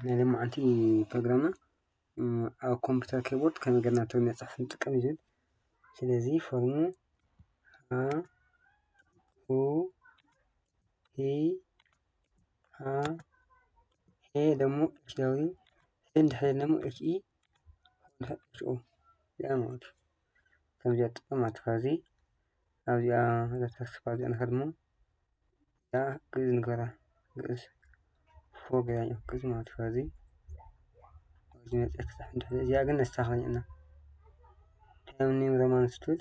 ናይ ሎማዓንቲ ፕሮግራምና ኣብ ኮምፒውተር ኪቦርድ ከመይ ጌርና ትግርኛ ጽሑፍ ንጥቀም እዩ ዝብል። ስለዚ ፎርሙ ሀ ሁ ሂ ሃ ሄ ደሞ ኤች ደብሊው ሄ እንድሕር ደሞ ኤች ኢ ኤች ኦ እዚኣ ማለት እዩ። ከምዚኣ ትጥቀም ማለት እዩ። ካብዚ ኣብዚኣ እዛ ተስፋ እዚኣ ንኸድሞ እዛ ግእዝ ንገራ ግእዝ ፎ ገዛኛ ግእዝ ማለት እዩ። ካብዚ ኣብዚ መፅእ ክፅሕፍ እንድሕር እዚኣ ግን ነስተኻኽለኛ ኢና። ታይም ኒው ሮማን ስቱል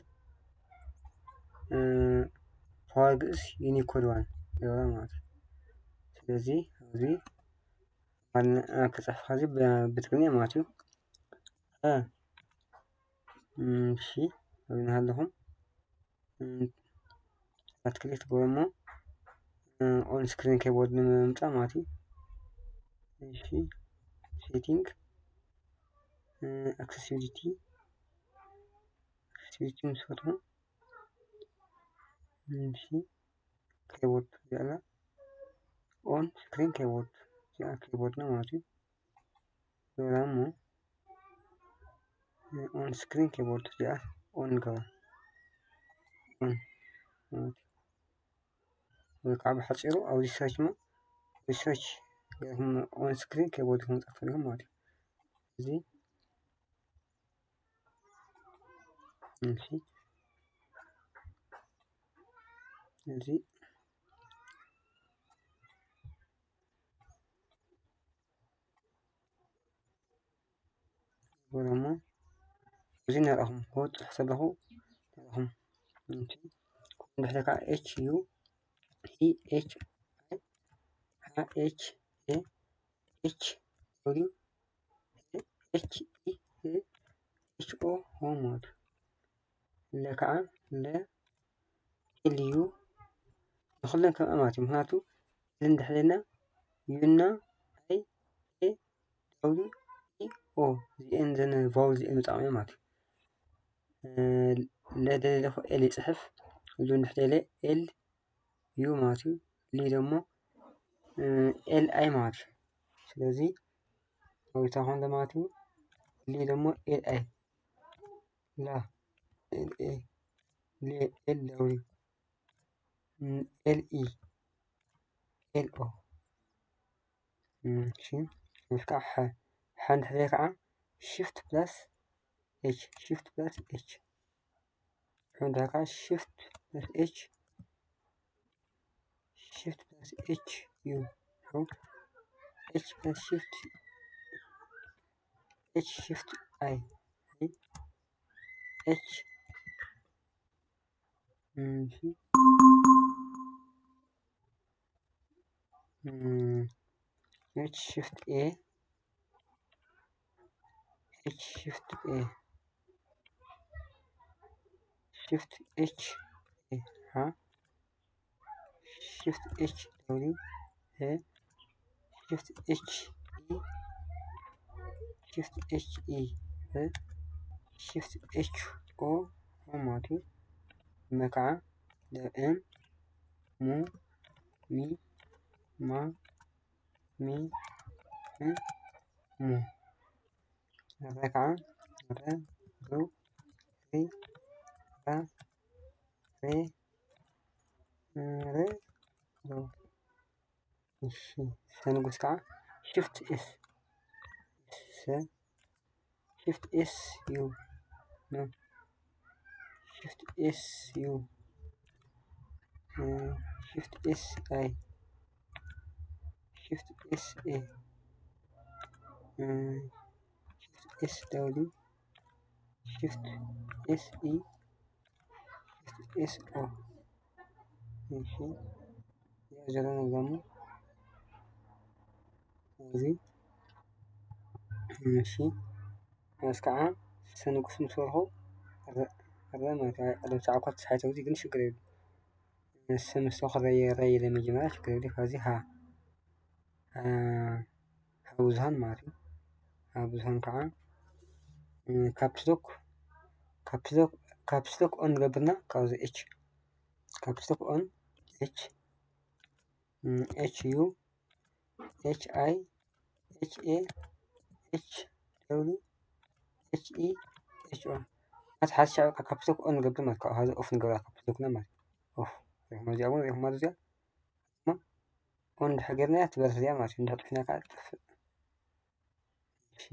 ፓወር ግእዝ ዩኒኮድ ዋን ይገብራ ማለት እዩ። ስለዚ ኣብዚ ኣማርኛ ክፅሕፍ ከዚ ብትግርኛ ማለት እዩ። እሺ ኣብዚ ናሃለኹም ራይት ክሊክ ትገብሩ እሞ ኦን ስክሪን ኪቦርድ ንምምፃእ ማለት እዩ። እሺ ሴቲንግ ኣክሰሲቢሊቲ ኣክሰሲቢሊቲ ምስ ፈትሑ እሺ ኪቦርድ እዚኣ ኦን ስክሪን ኪቦርድ እዚኣ ኪቦርድ ነው ማለት እዩ። ዞራ እሞ ኦን ስክሪን ኪቦርድ እዚኣ ኦን ንገባ ኦን ወይ ከዓ ብሓፂሩ ኣብዚ ሰርች ሞ ኣብዚ ሰርች ገርኩም ኦን ስክሪን ኪቦርድ ክመፅእ ትኽእሉ ኢኹም ማለት እዩ። እዚ እሺ እዚ ወረሞ እዚ ነርኣኹም ክወፅሕ ዘለኹ ነርኣኹም እንድሕር ከዓ ኤች ዩ ኢ ኤች ኣይ ሃ ኤች ኤ ኤች ደብሊው ኤች ኢ ኤች ኦ ሆም ማለት ለ ከዓ ለ ኤል ዩ ንኩለን ከምኣ ማለት እዩ። ምክንያቱ እዚ እንድሕር ና ዩ ና ኣይ ኤ ደብሊው ኢ ኦ እዚአን ዘን ቫውል እዚአን ምፃኦም እዮም ማለት እዩ። ለደለለ ኤል ይፅሕፍ እሉ እንድሕር ኤል ዩ ማለት እዩ። ሊ ደግሞ ኤል ኣይ ማለት እዩ። ስለዚ ኣዊታ ኾን ማለት እዩ። ሊ ደግሞ ኤል ኣይ ላ ኤል ኤ ሊ ኤል ደብሊው ኤል ኢ ኤል ኦ እሺ። እዚ ከዓ ሓ ሓንቲ ሕደ ከዓ ሽፍት ፕላስ ኤች ሽፍት ፕላስ ኤች ሓንቲ ከዓ ሽፍት ፕላስ ኤች ሽፍት ፕላስ ኤች ዩ ኤች ፕላስ ሽፍት ኤች ሽፍት ኣይ ኤች እሺ ኤች ሽፍት ኤ ኤች ሽፍት ኤ ሽፍት ኤች ኤ ሃ ሽፍት ኤች ደብሊው ኤ ሽፍት ኤች ኢ ሽፍት ኤች ኢ ኤ ሽፍት ኤች ኦ ኦ ማለት እዩ። መ ከዓ ለእም ሙ ሚ ማ ሚ ም ሙ ረ ከዓ ረ ሩ ሪ ራ ሬ ረ ሩ እሺ ሰንጉስ ከዓ ሽፍት ኤስ ሰ ሽፍት ኤስ ዩ ነው። ሽፍት ኤስ ዩ ሽፍት ኤስ ኣይ ሽፍት ኤስ ኤ ሽፍት ኤስ ደብሊው ሽፍት ኤስ ኢ ሽፍት ኤስ ኦ እሺ እዚኣ ዘለና ዛሙ እዚ እሺ ምስ ከዓ ሰንጉስ ምስ በልኩ ረ ማለት እዩ። ቀደም ሰዓኳ ተሳሒተው ግን ሽግር የብሉ። ስም እሱ ክረየ ረየ ለመጀመሪያ ሽግር የብሉ። ከዚ ሃ ሃ ብዙሃን ማለት እዩ። ሃ ብዙሃን ከዓ ካፕስሎክ ካፕስሎክ ካፕስሎክ ኦን ገብርና ካብዚ ኤች ካፕስሎክ ኦን ኤች ኤች ዩ ኤች ኣይ H A H W H E H O። ማለት ሓደ ሻዕ በቃ ካፕስ ሎክ ኦን ንገብር ማለት ካብ ሀዚ ኦፍ ንገብራ ካፕስ ሎክና ማለት ኦፍ። ሪኹማ እዚኣ እውን ሪኹማ እዚኣ እሞ ኦን እንድሕር ጌርናያ ትበርህ እዚኣ ማለት እዩ። እንድሕር ጥፊና ከዓ ትጠፍእ። እሺ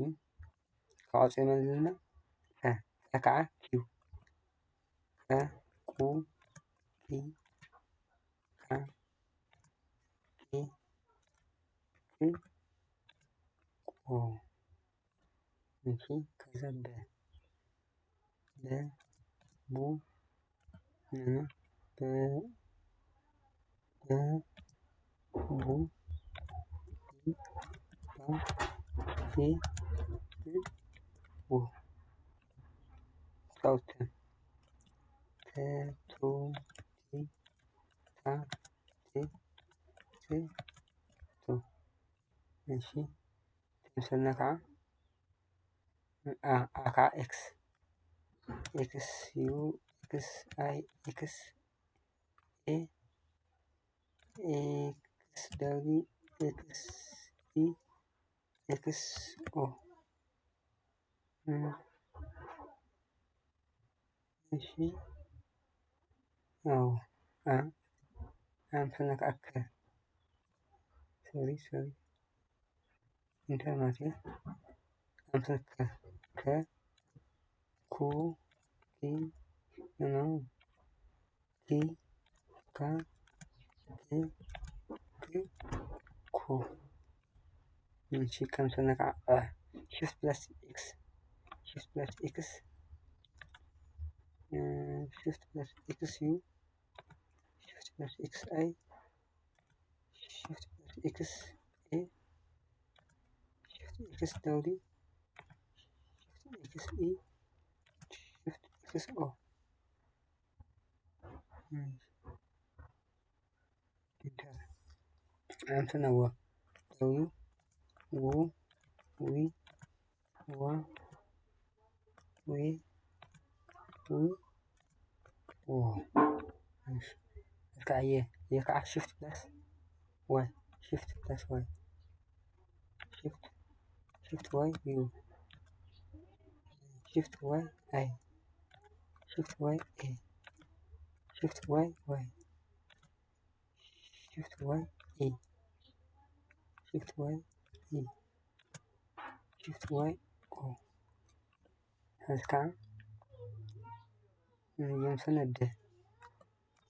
ካብ ቀፂሎ መን ኣለና? ቀ። ቀ ከዓ ኪው። ቀ ቁ ቂ ቃ ቂ ቅ ቆ። እሺ ከዛ በ በ ቡ ነ በ በ ቡ ቢ ባ ቴ ት ው። ስካውት ተ ቱ ቲ ታ ቴ ት ቱ። እሺ ተምሰልና ከዓ ኣ ኣ ከዓ ኤክስ ኤክስ ዩ ኤክስ ኣይ ኤክስ ኤ ኤክስ ደብሊው ኤክስ ኢ ኤክስ ኦ። እሺ ኣው ኣ ኣምሰና ከዓ ከ ሶሪ ሶሪ እንታይ ማለት እዩ? ኣምሰና ከ ከ ኩ ኪ ኖ ኪ ካ ኪ ኪ ኩ። እሺ ከምሰና ከዓ አ ሽፍት ፕላስ ኤክስ ሽፍት ፕላስ ኤክስ ሽፍት ፕላስ ኤክስ ዩ ሽፍት ፕላስ ኤክስ ኣይ ሽፍት ፕላስ ኤክስ ኤ ሽፍት ኤክስ ደብሊው ሽፍት ኤክስ ኢ ሽፍት ኤክስ ኦ። ኢንተር። ኣምሰና ወ ደብሊው ው ዊ ዋ ዊ ው ዎ። እሺ። እስከ ኣየ የ ከዓ ሽፍት ፕላስ ዋይ ሽፍት ፕላስ ዋይ ሽፍት ሽፍት ዋይ ዩ ሽፍት ዋይ ኣይ ሽፍት ዋይ ኤ ሽፍት ዋይ ዋይ ሽፍት ዋይ ኢ ሽፍት ዋይ ኢ ሽፍት ዋይ ኦ። ሕዚ ከዓ የምሰና ደ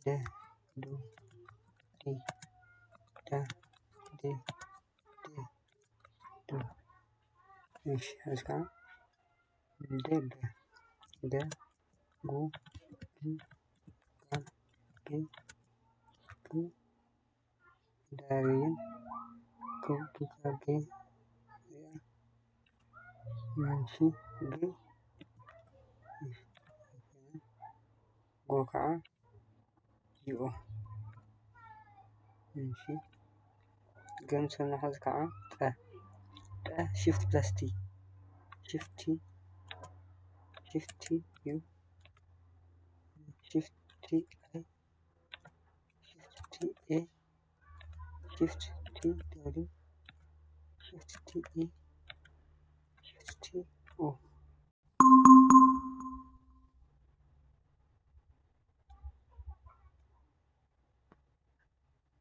ደ ዱ ዲ ዳ ዴ ዴ ዱ። እሺ ሕዚ ከዓ ደ ገ ደ ጉ ግ ጋ ጌ ግ ዳግን ክብ ጌ እሺ ግ ጎ ከዓ ዩ ኦ። እሺ ገምሰና ሕዚ ከዓ ጠ ጠ ሽፍት ፕላስ ቲ ሽፍት ቲ ሽፍት ቲ ዩ ሽፍት ቲ ኣይ ሽፍት ቲ ኤ ሽፍት ቲ ደብሊው ሽፍት ቲ ኢ ሽፍት ቲ ኦ።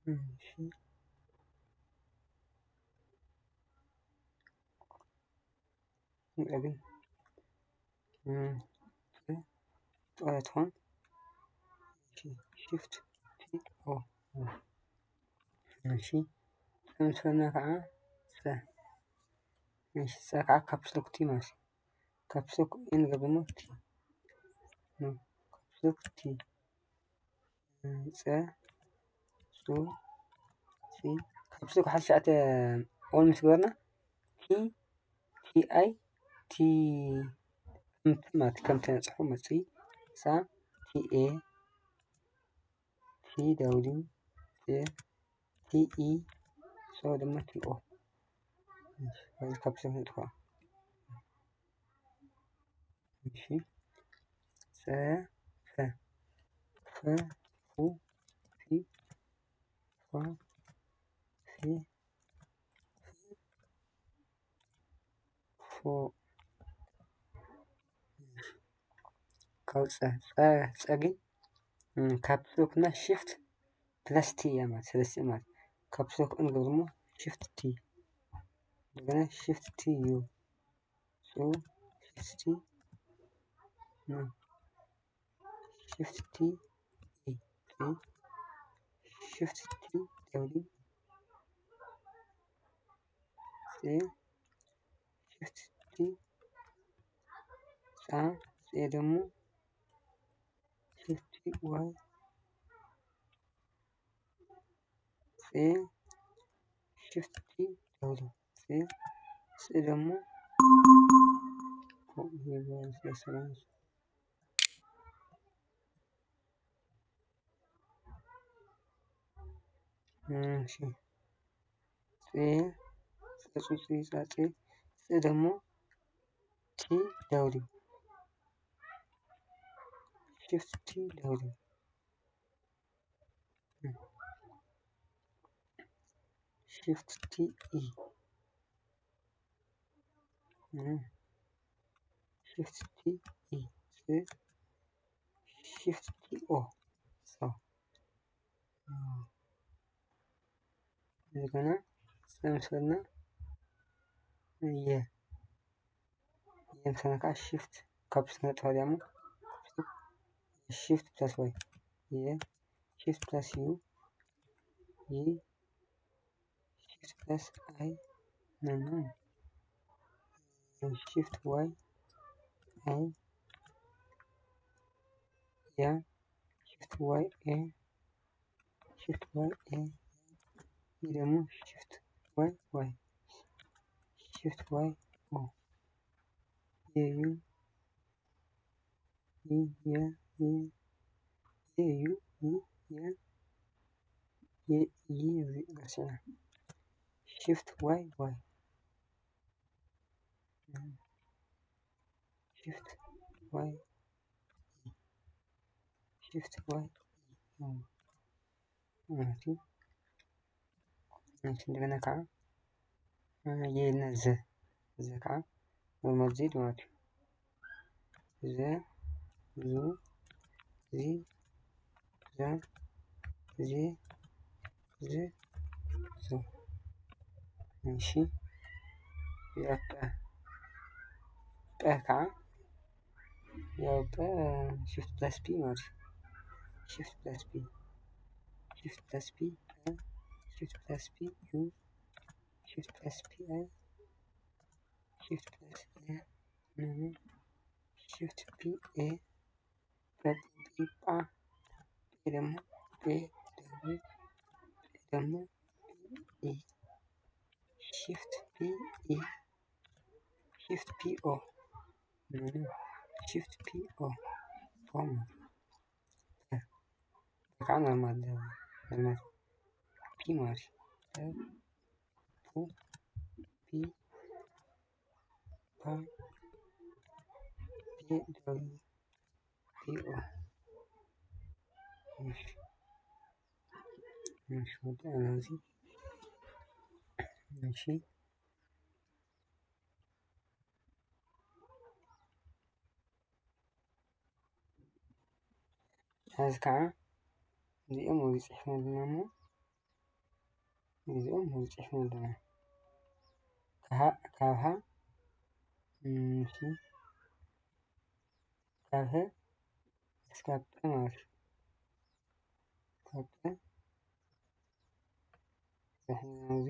እሺ ግን እ፣ እ፣ እ፣ ትኾን። እሺ፣ ሽፍት ቲ ኦ። እሺ፣ ከምስፈና ከዓ ሰ። እሺ፣ ሰ ከዓ ካፕስ ሎክ ቲ ማለት እዩ። ካፕስ ሎክ ኤን ገበሞ ቲ። ኖ፣ ካፕስ ሎክ ቲ። ጸ ጹ ጺ ካብ ሱቅ ሓሻዕተ ኦል ምስ ገበርና ቲ ቲ ኣይ ቲ ከምቲ ማለት ከምቲ ነጽሑ መጽኢ ሳ ቲ ኤ ቲ ደብሊው ቲ ኢ ሶ ድማ ቲ ኦ። እዚ ካብ ሱቅ ነጥፋ። እሺ ጸ ፈ ፈ ፉ ፊ ፋ ፊ ፊ ፖ ካብ ፀ ፀ ፀ ግን ካብስሎክ እና ሽፍት ፕለስ ቲ እያ ማለት ሰለስተ ማለት ካብስሎክ እንገብርሞ ሽፍት ቲ እንደገና ሽፍት ቲ ዩ ሶ ሽፍት ቲ ሽፍት ቲ ኢ ሽፍት ቲ ደብሊው ሽፍት ቲ ፃ ፂ ደግሞ ሽፍት ቲ ዋይ ፂ ሽፍት ቲ ደብሊው ፂ ፂ ደግሞ እሺ ፂ ፂ ፂ ፂ ፂ ደግሞ ቲ ደብሊው ሽፍት ቲ ደብሊው ሽፍት ቲ ኢ ሽፍት ቲ ኢ ሽፍት ቲ ኦ እንደገና ዘምሰልና የ የምሰልና ከዓ ሽፍት ካብ ስነጥፋ ዲያሞ ሽፍት ፕላስ ዋይ የ ሽፍት ፕላስ ዩ ይ ሽፍት ፕላስ አይ ኖ ኖ ሽፍት ዋይ አይ ያ ሽፍት ዋይ ኤ ሽፍት ዋይ ኤ ይህ ደግሞ ሽፍት ዋይ ዋይ ሽፍት ዋይ ኦ የ ዩ ይ የ ይ የ ዩ ይ የ የ ይ ረሲዕና ሽፍት ዋይ ዋይ ሽፍት ዋይ ሽፍት ዋይ ማለት እዩ። እንደገና ከዓ የነ ዘ ዘ ከዓ ኖርማል ዜድ ማለት እዩ። ዘ ዙ ዚ ዘ ዚ ዚ ዞ እሺ ያው ጠ ጠ ከዓ ያው ጠ ሽፍት ፕላስ ፒ ማለት እዩ። ሽፍት ፕላስ ፒ ሽፍት ፕላስ ፒ ሽፍት ፕላስ ፒ ዩ ሽፍት ፕላስ ፒ አይ ሽፍት ፕላስ ኤ ሽፍት ፒ ኤ ፒ ፓ ፒ ደግሞ ፒ ደብሊው ፒ ደግሞ ፒ ኢ ሽፍት ፒ ኢ ሽፍት ፒ ኦ ሽፍት ፒ ኦ ፖም በጣም ለማለ ለማለ ፒ ማለት ፒ ፒ ፓ ፒ ደብሊው ፒ ኦ እሺ እሺ ወደ እነዚህ እሺ ሕዚ ከዓ እዚኦም ኣብዚ ፅሒፍና ኣለና እሞ እዚኦም ኣብዚ ፅሒፍና ኣለና ካብ ሃ እሺ ካብ ሀ እስካብ ፐ ማለት እዩ። ካብ ፐ እዚ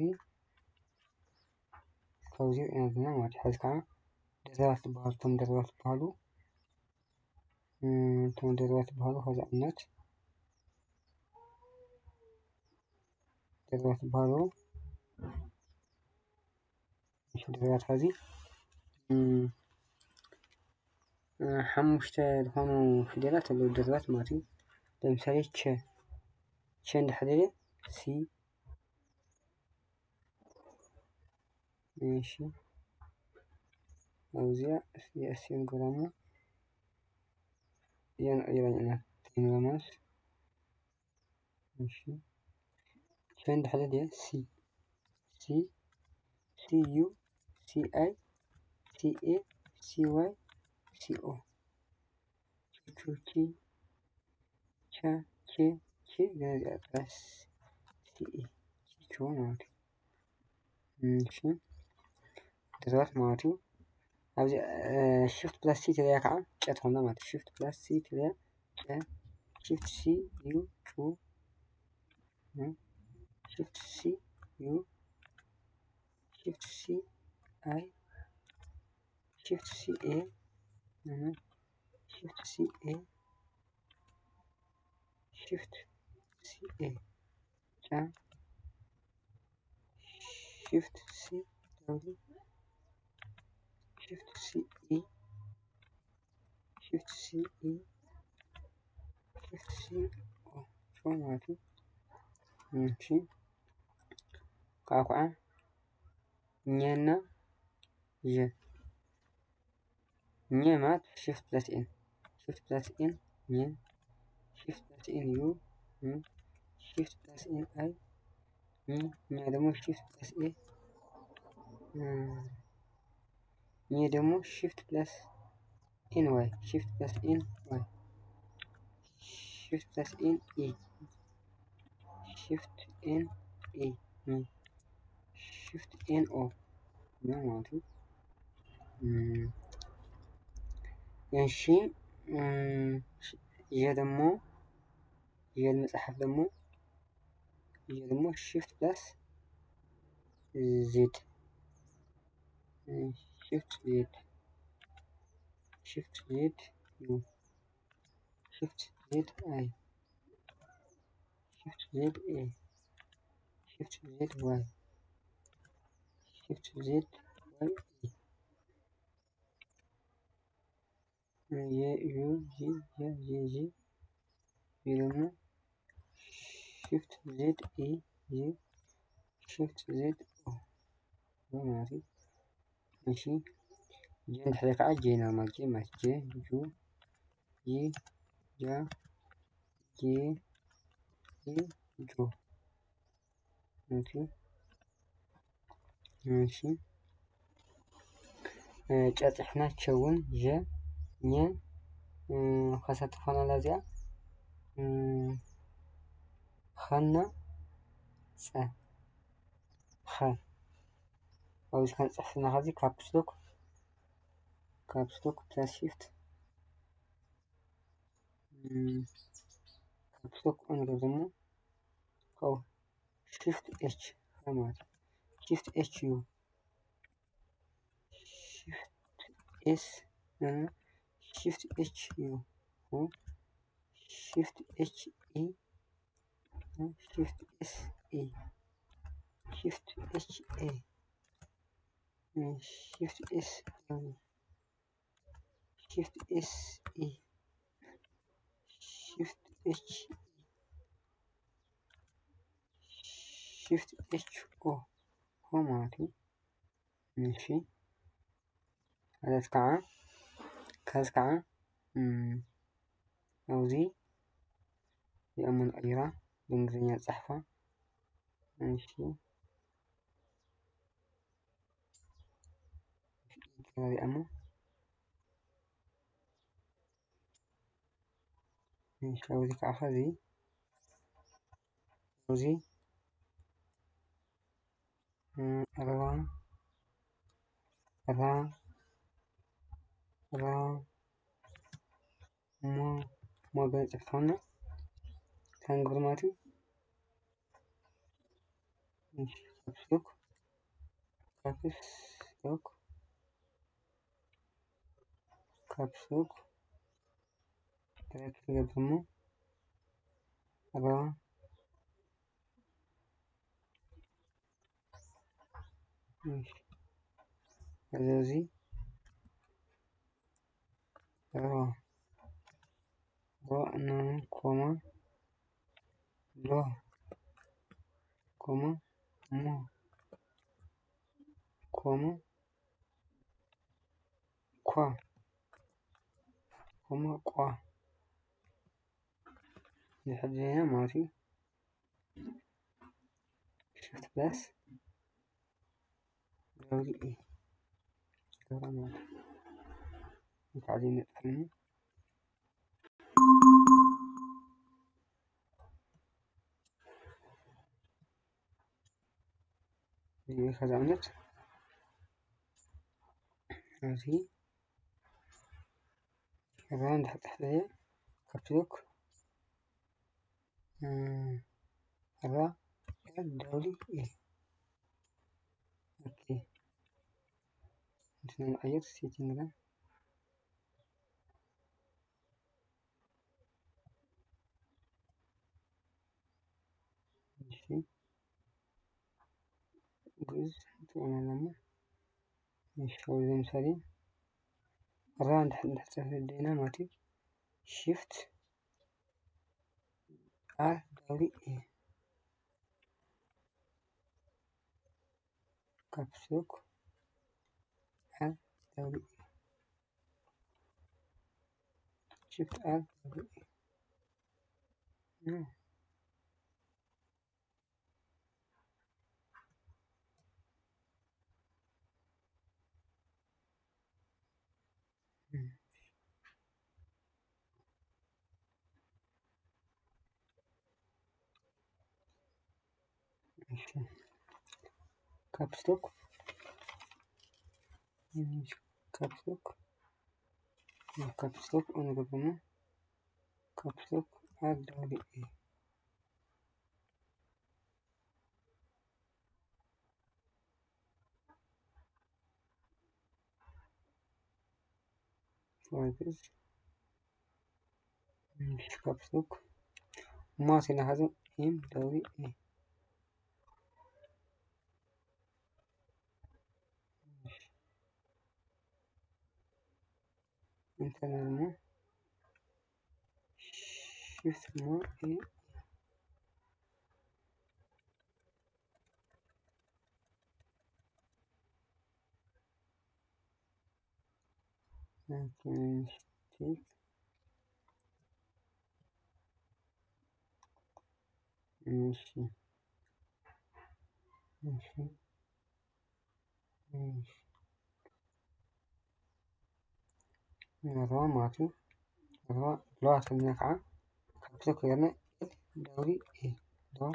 ካብዚ ኢና ዘለና ማለት እዩ። ሕዚ ከዓ ደርባት ዝበሃሉ እቶም ደርባት ዝበሃሉ እቶም ደርባት ዝበሃሉ ከዚ ኣብነት ደርባት ዝበሃሉ ደርባት ኸዚ ሓሙሽተ ዝኾኑ ፊደላት ኣለዉ ደርባት ማለት እዩ። ለምሳሌ ቸ ቸ እንድሕር ሲ እሺ ኣብዚኣ የእስኤን ጎራማ የንቀይረን ኢና ተይመረመረስ እሺ ቸ እንድሕር ሲ ሲ ሲ ዩ ሲ አይ ሲ C A C Y C O። ቹ ቺ ቻ ቼ ቼ ግን እዚኣ ጥራይ ሲ ኢ ቺ ቹ ማለት እዩ። እሺ፣ ደረባት ማለት እዩ። ኣብዚ ሽፍት ፕላስ ሲ ተለያ ከዓ ጨ ትኾንና ማለት እዩ። ሽፍት ፕላስ ሲ ተለያ ጨ፣ ሽፍት ሲ ዩ ቹ፣ ሽፍት ሲ ዩ፣ ሽፍት ሲ ኣይ፣ ሽፍት ሲ ኤ፣ ሽፍት ሲ ኤ፣ ሽፍት ሲ ኤ፣ ጫ፣ ሽፍት ሲ ደብሊው፣ ሽፍት ሲ ኢ፣ ሽፍት ሲ ኢ፣ ሽፍት ሲ ኦ፣ ሶ ማለት እዩ። እሺ፣ ኳዕኳዓ፣ ኘና ዠ። ኘ ማለት ሽፍት ፕላስ ኤን፣ ሽፍት ፕላስ ኤን ኘ፣ ሽፍት ፕላስ ኤን ዩ፣ ም፣ ሽፍት ፕላስ ኤን ኣይ፣ ም፣ ኘ ደግሞ ሽፍት ፕላስ ኤ፣ እ፣ ኘ ደግሞ ሽፍት ፕላስ ኤን ዋይ፣ ሽፍት ፕላስ ኤን ዋይ፣ ሽፍት ፕላስ ኤን ኢ፣ ሽፍት ኤን ኢ፣ ም፣ ሽፍት ኤን ኦ ነው ማለት ነው። እም፣ እሺ፣ እም፣ ሽ-፣ ይሄ ደግሞ፣ ይሄን መጽሐፍ ደግሞ፣ ይሄ ደግሞ ሽፍት ፕላስ ዜድ፣ እም፣ ሽፍት ዜድ፣ ሽፍት ዜድ ዩ፣ ሽፍት ዜድ ኣይ፣ ሽፍት ዜድ ኤ፣ ሽፍት ዜድ ዋይ፣ ሽፍት ዜድ ዋይ ኢ፣ የ ዩ ዚ የ ዚ ዚ፣ ዚ ደግሞ ሽፍት ዜድ ኢ ዚ፣ ሽፍት ዜድ ኦ ማለት እዩ። እሺ፣ ጀ እንድሕር ከዓ ጄ ኖርማል ጄ ማለት ጄ፣ ጁ፣ ጂ፣ ጃ፣ ጄ፣ ጂ፣ ጆ። ኦኬ። እሺ። እ፣ ጨ ጽሕፍና ቸውን ዠ፣ ኘ፣ እ፣ ከሳትፎና ላዚኣ፣ እ፣ ኸና ጸ። ኸ። ኣብዚ ከንጽሕፍና ኸዚ ካፕስ ሎክ፣ ካፕስ ሎክ ፕላስ ሺፍት፣ እ፣ ካፕስ ሎክ ኦን ገብርና፣ ካብኡ ሽፍት ኤች ማለት ሽፍት ኤች ዩ፣ ሽፍት ኤስ፣ እ፣ ሽፍት ኤች ዩ፣ እ፣ ሽፍት ኤች ኢ፣ እ፣ ሽፍት ኤስ ኢ፣ ሽፍት ኤች ኤ፣ እ፣ ሽፍት ኤስ ደብሊው፣ ሽፍት ኤስ ኢ፣ ሽፍት ኤች ኢ፣ ሽፍት ኤች ኦ፣ ኦ ማለት እዩ። እሺ፣ ማለት ከዓ፣ ከዚ ከዓ፣ እም፣ ኣብዚ እዚኣ ምን ቀይራ ብእንግሊዝኛ ፃሕፋ። እሺ፣ እዚኣ ሞ፣ እሺ፣ ኣብዚ ከዓ ኸዚ፣ ኣብዚ፣ እም፣ ራ፣ ራ፣ ራ፣ ሞ፣ ሞ ገንጽሕፋና፣ እንታይ ንገብር ማለት እዩ? እሺ፣ ካፕስ ሎክ፣ ካፕስ ሎክ፣ ካፕስ ሎክ፣ ድራይ ክንገብር እሞ፣ ራ፣ እሺ፣ እዚ፣ እዚ፣ ሮ፣ ሮ፣ ኖ፣ ኮማ፣ ሎ፣ ኮማ፣ ሞ፣ ኮማ፣ ኳ፣ ኮማ፣ ቋ። ዝሕጂ ማለት እዩ። ሽፍት ፕላስ ደብሊው ኢ፣ ይገብራ ማለት እዩ። እንታይ ዘይነጥፍኒ እዚ ከዚ ዓይነት ኣብዚ ራ እንድሕር ተሕተየ ካፕስሎክ ራ ደብሊ ኤ። ኦኬ። እንትና ንቐይር ሴቲንግ ና። እሺ። ግእዝ ጥቕም ኣለና። እሺ፣ ኣብዚ ለምሳሌ ራ እንድሕር፣ እንድሕር ጽሕፍ ደሊና ማለት እዩ። ሺፍት ኣር ደብሊ ኤ። ካፕስሎክ ኣር ደብሊ ኤ። ሺፍት ኣር ደብሊ ኤ። እሺ። ካፕስሎክ፣ እሺ፣ ካፕስሎክ፣ ካፕስሎክ ኦን ገብርና፣ ካፕስሎክ ኣር ደብሊ ኤ። ፎርግዝ፣ እሺ፣ ካፕስሎክ ማስ ኢልና ሐዚ ኤም ደብሊ ኤ። ኢንተርናል ሞ ሺፍት ሞ ኤ። ኦኬ፣ ሺፍት እሺ፣ እሺ፣ እሺ። ሮዋ ማለት እዩ። ሮዋ፣ ሮዋ ስልና ከዓ ካብቲ ኮይርና ኤል ደብሊ ኤ። ሮዋ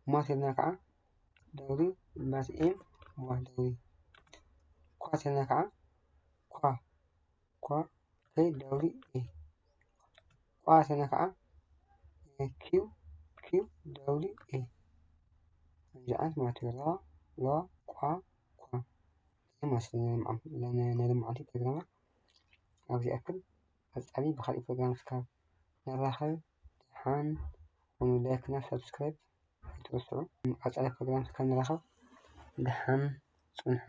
ማስ ኢልና ከዓ ደብሊ ባስ ኤም ዋ ደብሊ። ኳ ስልና ከዓ ኳ፣ ኳ ኤል ደብሊ ኤ። ቋ ስልና ከዓ ኪው፣ ኪው ደብሊ ኤ። ከምዚ ዓይነት ማለት እዩ። ሮዋ፣ ሮዋ፣ ቋ፣ ኳ። ማለት ናይ ሎማዓንቲ ፕሮግራምና ኣብዚ ይኣክል። ቀጻሊ ብኻልእ ፕሮግራም እስካብ ንራኸብ፣ ደሓን ኩኑ። ላይክ እና ሰብስክራይብ ኣይትረስዑ። ቀጻሊ ፕሮግራም እስካብ ንራኸብ፣ ደሓን ጽንሑ።